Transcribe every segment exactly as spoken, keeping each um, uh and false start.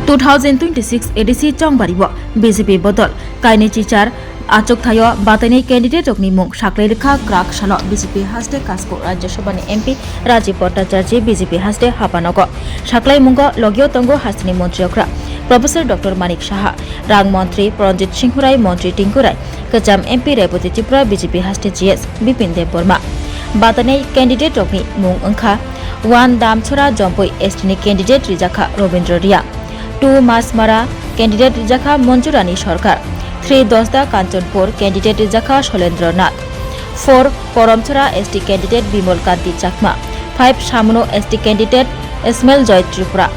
Two thousand twenty-six A D C chongbario B J P bodol kainwi chichar achuk thaio batainai candidate rokni mung saklai rwkha kwrak salo B J P haste Kasko Rajya Sabha ni M P Rajiv Bhattacharya B J P haste Hapanogo saklai mungo logio tongo hasteni montri okra Professor Doctor Manik Saha, rang montri Pranjit Singhurai, montri Tinkurai, kwcham M P Rebati Tripura B J P haste G S Bipin Debbarma. Batainai candidate rokni mung wngkha one Damchora Jompui S T ni candidate rijakha Robindra Riya. Two Masmara candidate rijakha Manjurani Sarkar. Three Dosda Kanchanpur candidate rijakha Sholendra Nath. Four Koromchora S T candidate Bimal Kanti Chakma. Five Samuno S T candidate Ismail Joy Tripura.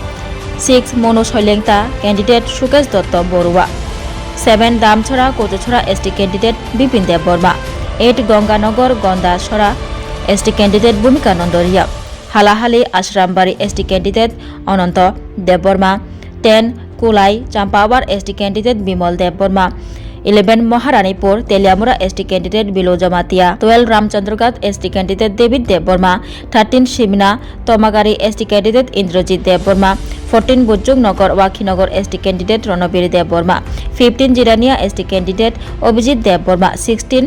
Six Monu Soilengta candidate Sukesh Dotto Borua. Seven Damchora Kochuchora S T candidate Bipin Debbarma. Eight Ganganagar Gonda Sora S T candidate Bhumika Nondoria. Halahali Ashrambari S T candidate Ananto Debbarma, ten Kulai Champawar S T candidate Bimal Debbarma, eleven Maharanipur Teliamura S T candidate Bilo Jamatia, twelve Ramchandraghat S T candidate David Debbarma, thirteen Simina Tomagari S T candidate Indrajit Debbarma, fourteen Bujung Nagar Wakhinagar S T candidate Ronobir Debbarma, fifteen Jirania S T candidate Abhijit Debbarma, sixteen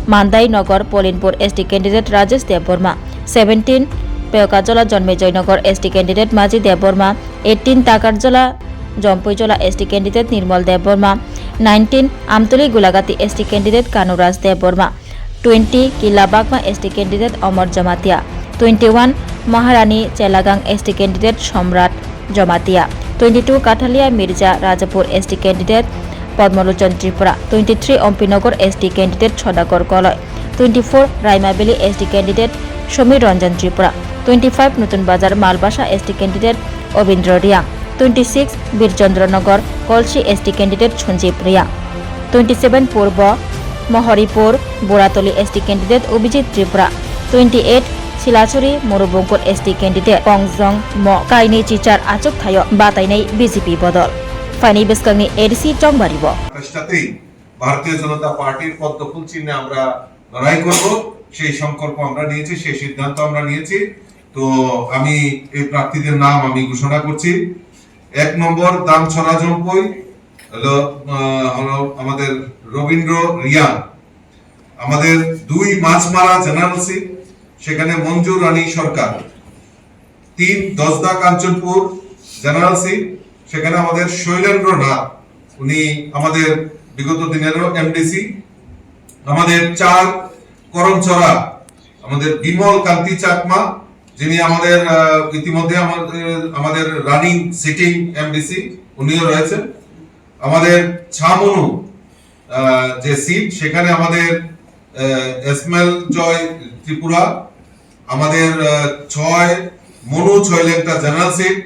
Mandai Nagar Polinpur S T candidate Rajesh Debbarma, seventeen Pekajola Jonmejoy Nagar S T candidate Maji Debbarma, eighteen Takarjola Jompuijola S T candidate Nirmal Debbarma, nineteen Amtuli Gulagati S T candidate Kanuraj Debbarma, twenty Kila Bagma S T candidate Omor Jamatia, twenty-one Maharani Chelagang S T candidate Somrat Jamatia, twenty-two Kathalia Mirza Rajapur S T candidate Padmalochon Tripura, twenty-three Ompinagar S T candidate Sodakor Koloi, twenty-four Raimabeli S T candidate Somir Ranjan Tripura, twenty-five Nutun Bazar Malbasa S T candidate Obindra Riang, twenty-six Birchandra Nagar Kolsi S T candidate Sanjeev Riang, twenty-seven Purbo Mohoripur Boratoli S T candidate Abhijit Tripura, twenty-eight Silachuri Murubungkur S T candidate Kongjong Mo kainwi chichar achuk thaio batainai B J P bodol. Phaini bwskangni A D C chongbario. সাথেই ভারতীয় জনতা পার্টির পদ্ম ফুল চিহ্নে আমরা লড়াই করব, সেই সংকল্প আমরা নিয়েছি, সেই সিদ্ধান্ত আমরা নিয়েছি। তো আমি এই প্রার্থীদের নাম আমি ঘোষণা করছি। এক নম্বর দামছড়া জম্পই হলো, আহ, হলো আমাদের রবীন্দ্র রিয়াং। আমাদের দুই মাছমারা জেনারেল সিট, সেখানে মঞ্জু রানী সরকার। তিন দশদা কাঞ্চনপুর জেনারেল সিট, সেখানে আমাদের শৈলেন্দ্র নাথ, উনি আমাদের বিগত দিনেরও এমডিসি। আমাদের চার করমচড়া, আমাদের বিমল কান্তি চাকমা, যিনি আমাদের, আহ, ইতিমধ্যে আমাদের, আমাদের রানিং সিটিং এমডিসি, উনিও রয়েছেন। আমাদের ছামনু, আহ, যে সিট, সেখানে আমাদের, আহ, এসমেল জয় ত্রিপুরা, আমাদের, আহ, ছয় মনু ছয় লেংটা জেনারেল সিট,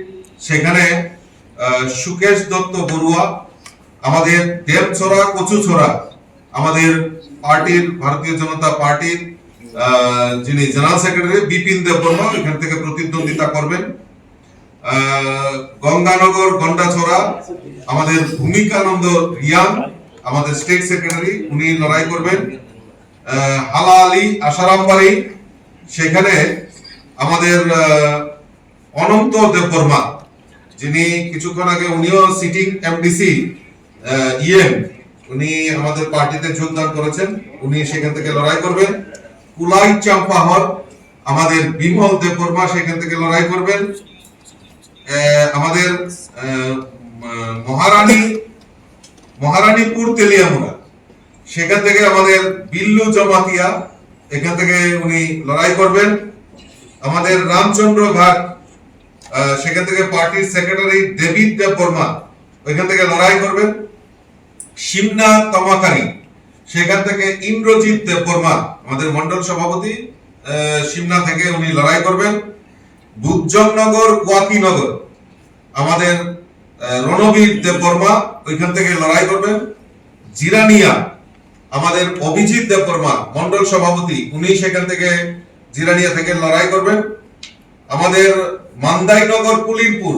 সেখানে, আহ, সুকেশ দত্ত বড়ুয়া, আমাদের দেবছড়া কচুছড়া, আমাদের পার্টির, ভারতীয় জনতা পার্টির, আহ, যিনি জেনারেল সেক্রেটারি বিপিন দেববর্মা এখান থেকে প্রতিদ্বন্দ্বিতা করবেন। আহ, গঙ্গানগর গন্ডাছড়া, আমাদের ভূমিকানন্দ রিয়াং, আমাদের স্টেট সেক্রেটারি, উনি লড়াই করবেন। আহ, হালা আলী আশারামবাড়ি, সেখানে আমাদের, আহ, অনন্ত দেববর্মা, যিনি কিছুক্ষণ আগে উনিও সিটিং এমডিসি, আহ, ইএম, উনি আমাদের পার্টিতে যোগদান করেছেন, উনি সেখান থেকে লড়াই করবেন। কুলাই চাম্পাহর, আমাদের বিমল দেববর্মা সেখান থেকে লড়াই করবেন। আহ, আমাদের, আহ, আহ, মহারানী, মহারানীপুর তেলিয়ামুড়া, সেখান থেকে আমাদের বিল্লু জমাতিয়া, এখান থেকে উনি লড়াই করবেন। আমাদের রামচন্দ্র ঘাট, আহ, সেখান থেকে পার্টির সেক্রেটারি ডেভিড দেববর্মা ওইখান থেকে লড়াই করবেন। সিমনা তমাকারি, সেখান থেকে ইন্দ্রজিৎ দেববর্মা, আমাদের মণ্ডল সভাপতি, আহ, সিমনা থেকে উনি লড়াই করবেন। বুজ্জংনগর, কুয়াতিনগর, আমাদের, আহ, রণবীর দেববর্মা ওইখান থেকে লড়াই করবেন। জিরানিয়া, আমাদের অভিজিৎ দেববর্মা, মণ্ডল সভাপতি, উনি সেখান থেকে, জিরানিয়া থেকে লড়াই করবেন। আমাদের মান্দাইনগর পুলিনপুর,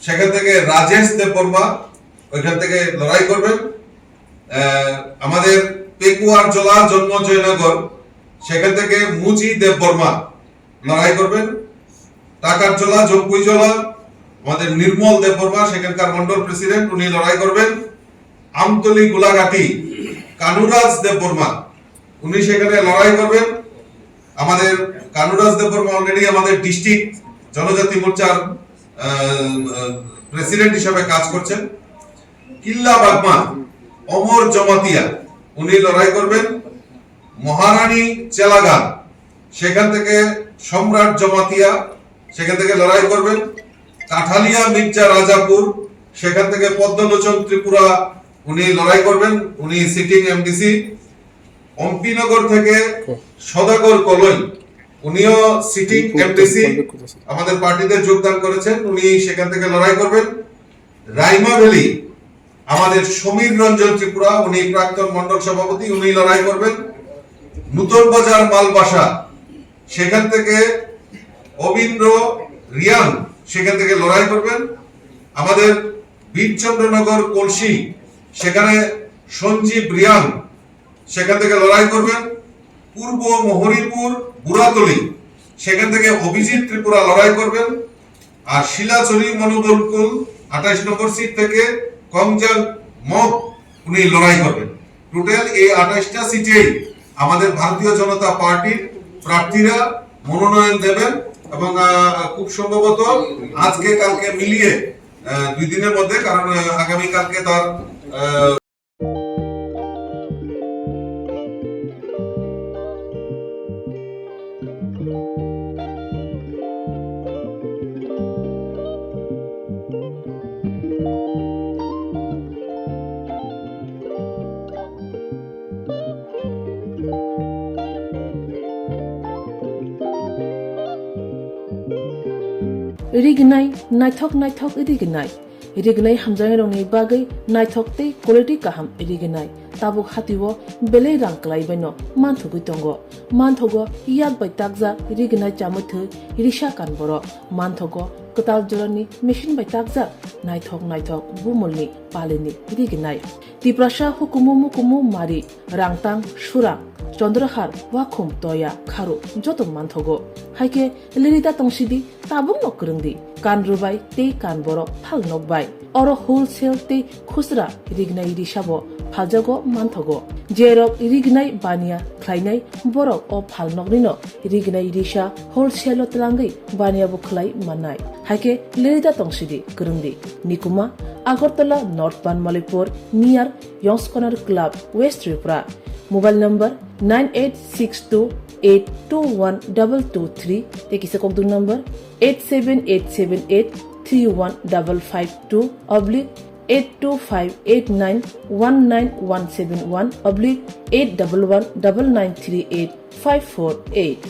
সেখান থেকে রাজেশ দেববর্মা ওইখান থেকে লড়াই করবেন। আহ, আমাদের পেকুয়ারজলা জন্মজয়নগর, সেখান থেকে মুজি দেববর্মা লড়াই করবেন। টাকারজলা, জম্পুইজলা, আমাদের নির্মল দেববর্মা সেখানকার মন্ডল প্রেসিডেন্ট, উনি লড়াই করবেন। আমতলি গোলাঘাটি কানুরাজ দেববর্মা, উনি সেখানে লড়াই করবেন। আমাদের কানুরাজ দেববর্মা অলরেডি আমাদের ডিস্ট্রিক্ট জনজাতি মোর্চার প্রেসিডেন্ট হিসাবে কাজ করছেন। কিল্লা বাগমা অমর জমাতিয়া, উনি লড়াই করবেন। মহারানী চেলাগান, সেখান থেকে সম্রাট জমাতিয়া, সেখান থেকে লড়াই করবেন। কাঠালিয়া মির্জা রাজাপুর, সেখান থেকে পদ্মলোচন ত্রিপুরা, উনি লড়াই করবেন, উনি সিটিং এমডিসি। অম্পিনগর থেকে সদাগর কলই, উনিও সিটিং এমডিসি, আমাদের পার্টিতে যোগদান করেছেন, উনি সেখান থেকে লড়াই করবেন। রাইমা ভ্যালি, আমাদের সমীর রঞ্জন ত্রিপুরা, উনি প্রাক্তন মণ্ডল সভাপতি, উনি লড়াই করবেন। নূতন বাজার মালবাসা, সেখান থেকে অবিন্দ্র রিয়াং, সেখান থেকে লড়াই করবেন। আমাদের বীরচন্দ্রনগর কলসি, সেখানে সঞ্জীব রিয়াং, সেখান থেকে লড়াই করবেন। পূর্ব মহরিপুর বুড়াতলি, সেখান থেকে অভিজিৎ ত্রিপুরা লড়াই করবেন। আর শিলাচুরি মনোবলকুল আঠাশ নম্বর সিট থেকে কংজাং মগ, উনি লড়াই করবেন। টোটাল এই আঠাশটা সিটেই আমাদের ভারতীয় জনতা পার্টির প্রার্থীরা মনোনয়ন দেবেন এবং আহ, খুব সম্ভবত আজকে কালকে মিলিয়ে আহ, দুই দিনের মধ্যে, কারণ আহ, আগামী কালকে তার আহ, Rignai, naithok naithok rignai. Rignai hamjaknairokni bagwi naithok tei quality kaham rignai. Tabuk hatio belai rang kwlaibaino manthogwi tongo. Manthogo yak bai takjak rignai chamwi thwi risa kan borok. Manthogo kwtal jorani machine bai takjak naithok naithok bumulni palini rignai. Tiprasa hukumu mukumu mari, rangtang, surang, chondrohar, wakhum, toya, kharu joto manthogo. Haikhe lirida tongsidi, tabukno kwrwngdi. Kan rwbai tei kan borok phal nokbai. Oro wholesale tei khusra rignai risabo phaljago manthogo. Jerok rignai baniya khlainai borok o phal noknino rignai risa wholesale-o twlangwi baniya bo khlai mannai. Haikhe lirida tongsidi kwrwngdi. Nikuma, Agartala North Banmalipur near Yongs Corner Club, West Tripura. Mobile number nine eight six two eight two one double two three tei kisa kokdung number eight seven eight seven eight three one double five two oblique eight two five eight nine one nine one seven one oblique eight double one double nine three eight five four eight.